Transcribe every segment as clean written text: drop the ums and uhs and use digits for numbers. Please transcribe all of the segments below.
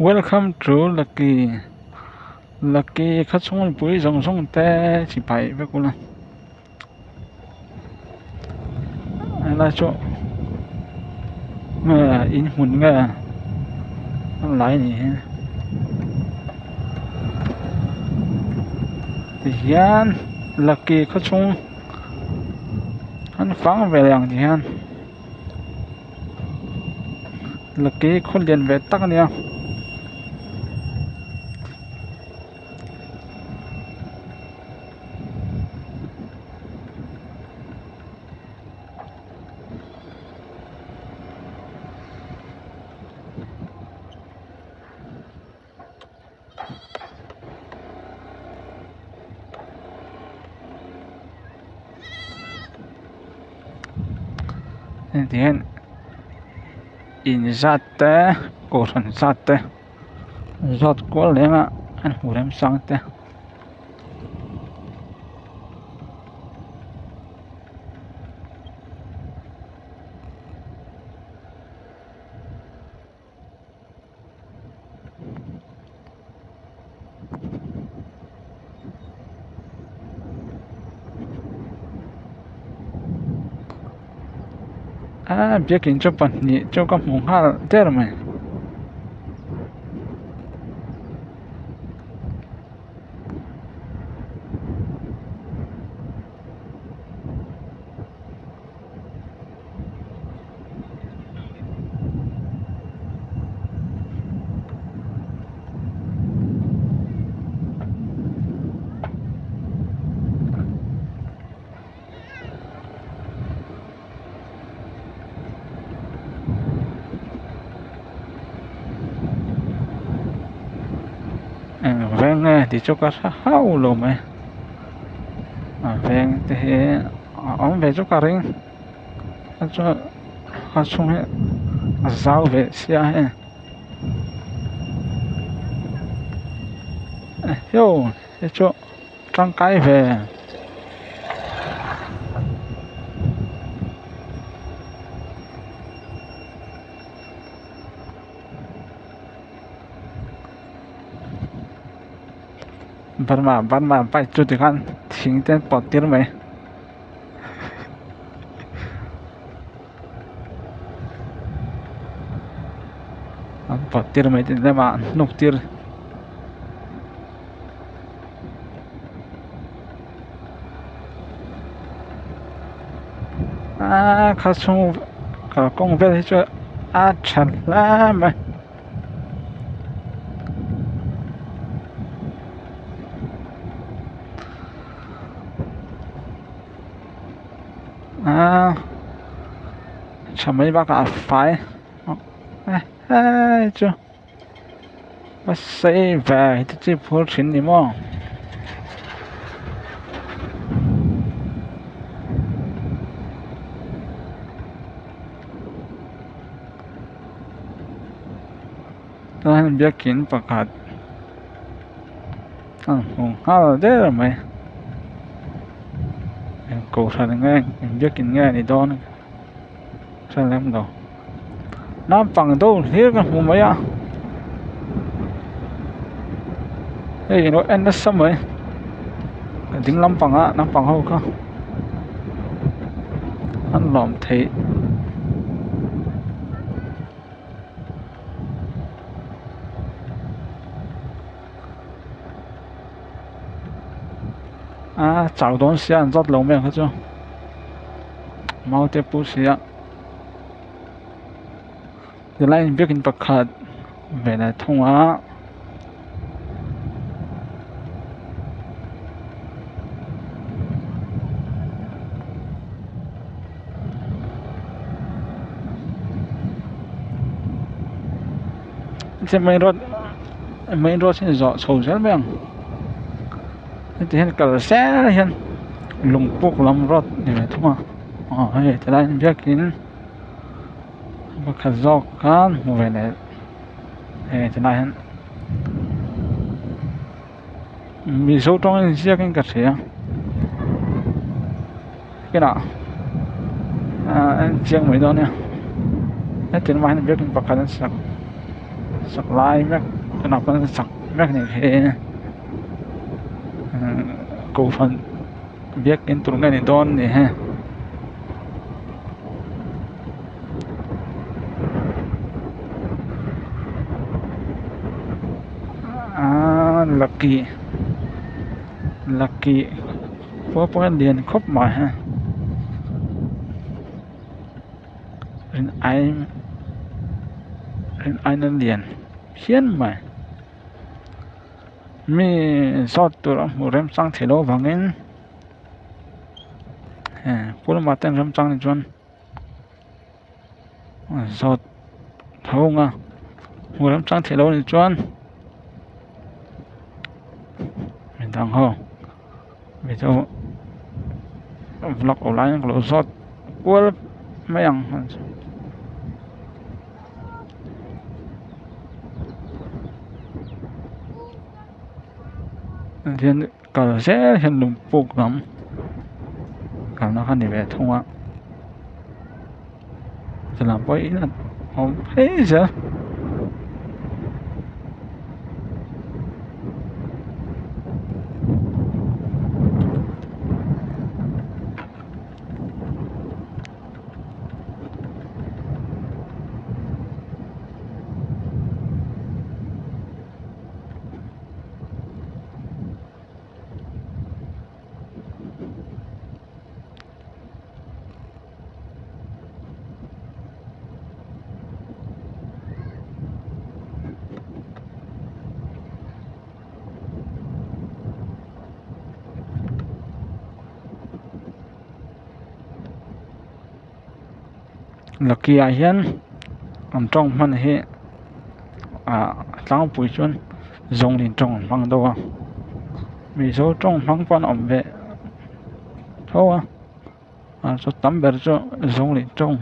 Welcome to lucky lucky kha chhung mipui zawng zawng te chibai vek ula helai chu nge in hmun nge a lai ni hi tihian lucky khaw chhung an fang ve leh ang tihian lucky khaw lian ve tak a nia. Heti hian inzat te kohhran zat te zawt kual leng a an hmu remchang te. A biakin chu pahnih chu ka hmu nghal der mai. Eng veng nge tih chu ka hre hauh lo mai a veng te hi a awm ve chu ka ring a chuan a chhung hi a zau ve sia hei eheu hei chu tangkai ve. Burma Burma bike chu tikhan thing te an pawt tir mai. An pawt tir mai tih lamah an hnuk tir. Aaa kha chhung kalkawng vel hi chu a tha hle mai. Aaa tha mai bakah a fai he chu a sei ve heti chi phur thin ni maw. Chuan biakin pakhat a hmu nghal der mai eng kohhran nge eng biakin nge a ni dawn hre lem lo naupang deuh hlir ka hmu mai a hei ilo en nasa mai a ding lampangah naupang ho kha an lawm theih. A chau dawn sia an zawt lo mai ang kha chu mau te pu sia tilai in biakin pakhat ve leh thung a. Main road main road hi zawh chho zel mai ang heti hian kal zel hian lungpuk lam road ni ve thung a aw hei tilai ah biakin pakhat zawk khan hmu ve leh hei tilai ah hian Mizo tawng in ziak in ka hria kinah ahh a en chiang mai dawn nia heti lamah hian biakin pakhat an sak. sak lai mek tunah pawh an sak mek a nih hi kohhran biakin tur nge ni dawn ni he. Aaa lucky lucky khua pawh hi a lian khawp mai he rin aiin rin aiin a lian phian mai mi zawt tur a hmuh remchang theih loh avangin heng pulma te an remchang ni chuan. Zawt tho ang a hmu remchang theih loh anih chuan midang ho mizo vlog awh laiin ka lo zawt kual mai ang hian kal zel hian lungpuk lam kalna kha a ni ve thung a chulai pawh in a awm phei zel. Lucky ah hian an tawng hman hi ah tlangpui chuan zawngin tawng an hmang deuh a mizo tawng hmang pawh an awm ve tho a ah chu tam ber chu zawngin tawng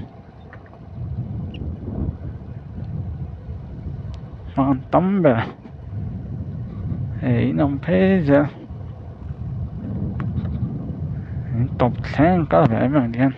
hmang an tam ber hei in awm phei zel in tawp thleng kal ve em ang hian.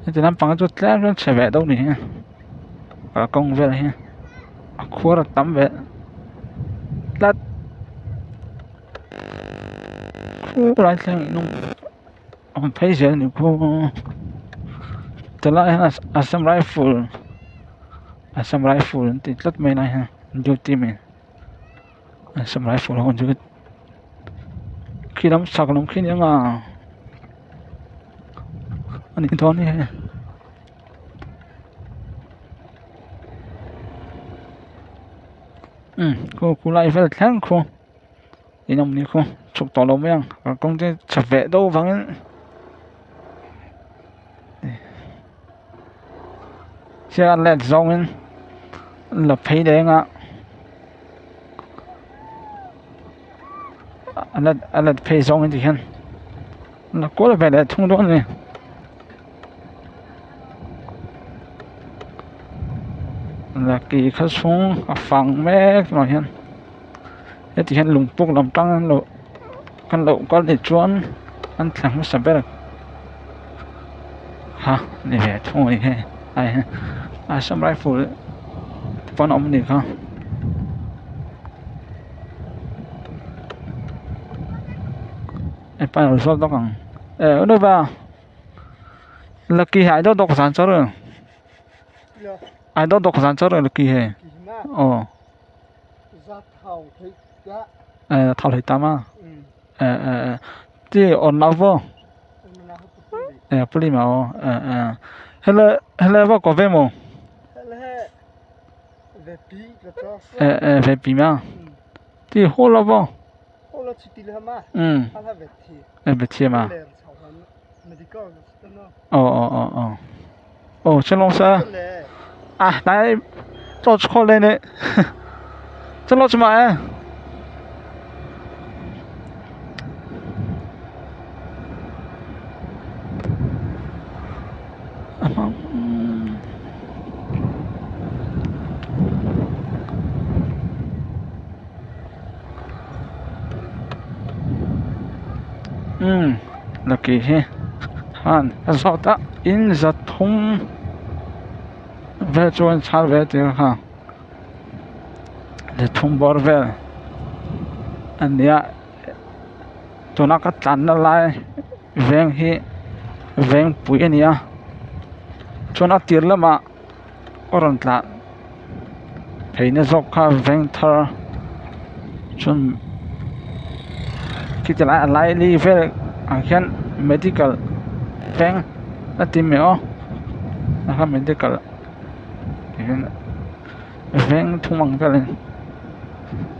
Heti lampang chu tlem chuan chhe ve deuh ni hi kalkawng vel hi a khuar a tam ve tlat khulai thleng awm phei zel a ni khu tilai hian assam rifle assam rifle an ti tlat mai lai hian duty men assam rifle ho chu khi lam chhak lam khi nia a nih dawn hi hei. Umm khu khu lai vel thleng khu. In awm ni khu chhuk tawh lo mai ang kalkawng te chhe veh deuh vangin sia let zawngin la phei leng a a let phei zawngin ti hian la kual ve leh thung dawn a ni. Lucky kha chhung a fang mek tunah hian. Heti hian lungpuk lam tang an lo kan loh kal ni chuan an thla hmasa ber ha ni ve thung a ni hei ai hi assam rifle te pawn a awm a nih kha. Hepa lo zawt bawk ang eh u Nupa lucky hi ai dawt dawk zan chawr ai dawt dawk zan chawr lucky hi aw. Thau hlei ta ma ti on lau vo puli ma o hele hele vo ko ve mo ve pi ma ti ho lo vo ve thi ma. 哦哦哦哦，哦，青龙山啊，来做错了呢，这老怎么哎？Umm lucky hi khan a zawt a in zathum vel chu an chhar ve tir kha zathum bawr vel a nia tuna ka tlanna lai veng hi veng pui a ni a chuan a tir lamah a rawn tlah pheina zawk kha veng thar chuan khiti lai a laili vel ah khian medical veng a ti mai aw ah khan medical veng thum ang velin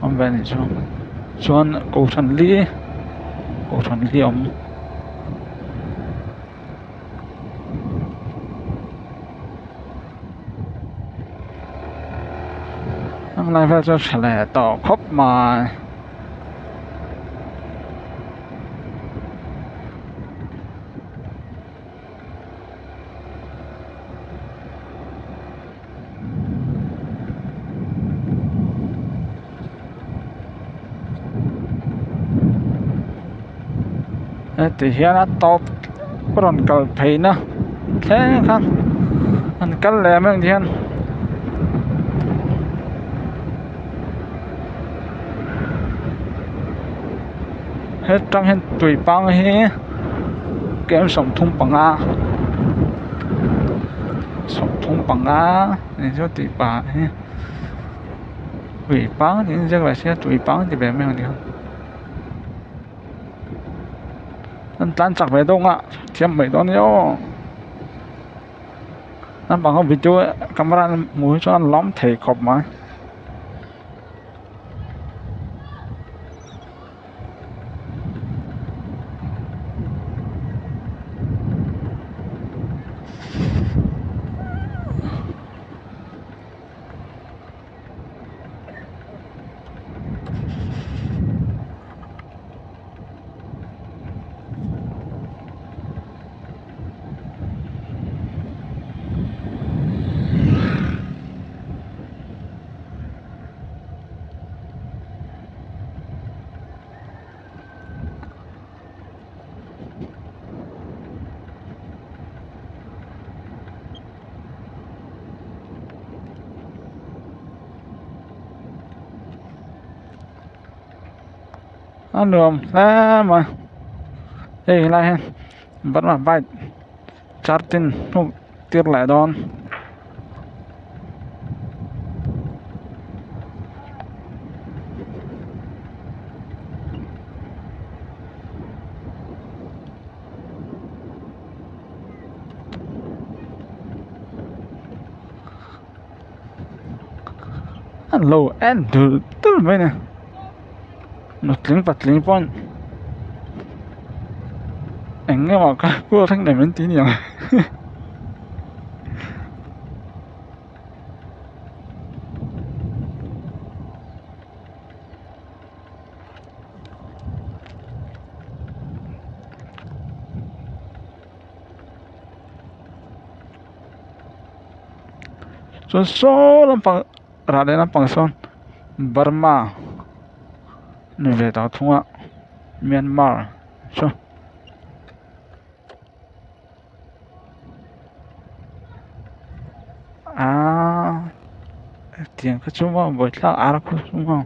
awm ve a nih chu chuan kohhran li kohhran li a awm. Heng lai vel chu a tha leh tawh khawp mai. Heti hian a tawp rawn kal pheina thleng kha an kal leh mai ang hian. Hetang hian tui pang hi kem 35 35 ni chu tih pah hi tui pang tiin ziak leh sia tui pang ti ve mai ang ti khan an tlan chak ve dawng a thiam mai dawn nia aw naupang ho video camera an hmuh hi chuan an lawm thei khawp mai. A nuam hle mai hei helai hi Burma bike chartin hnuk tir leh dawn. An lo en dul dul mai a ni nutling patling pawn eng nge maw kha kul thleng nei min ti niang Chuan saw lampang rah leh lampang sawn Burma ni ve tawh thung a Myanmar chu. Aaa hetiang kha chu maw buaithlak ar khaw chu maw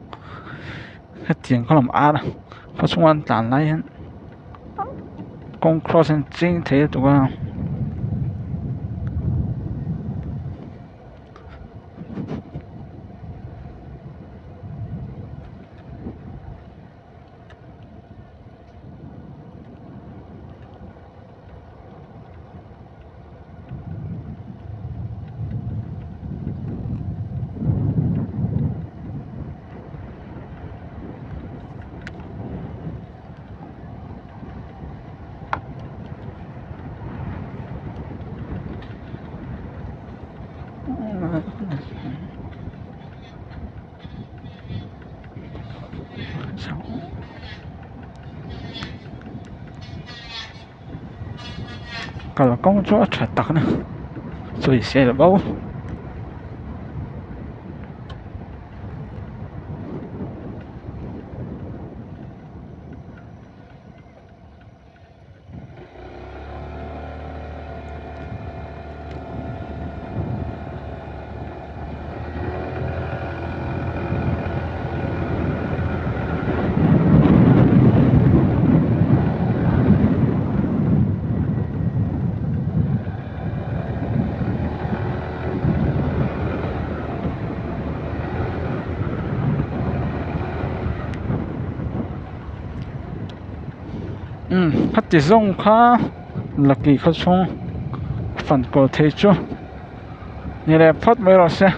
hetiang khaw lam ar khaw chhunga an tlan lai hian kawng cross hian ching thei lutuk a. Kalkawng chu a tha tak a ni sawisel bo. Umm khati zawng kha lucky khaw chhung fan kawl thei chu ni leh phawt mai rawh se.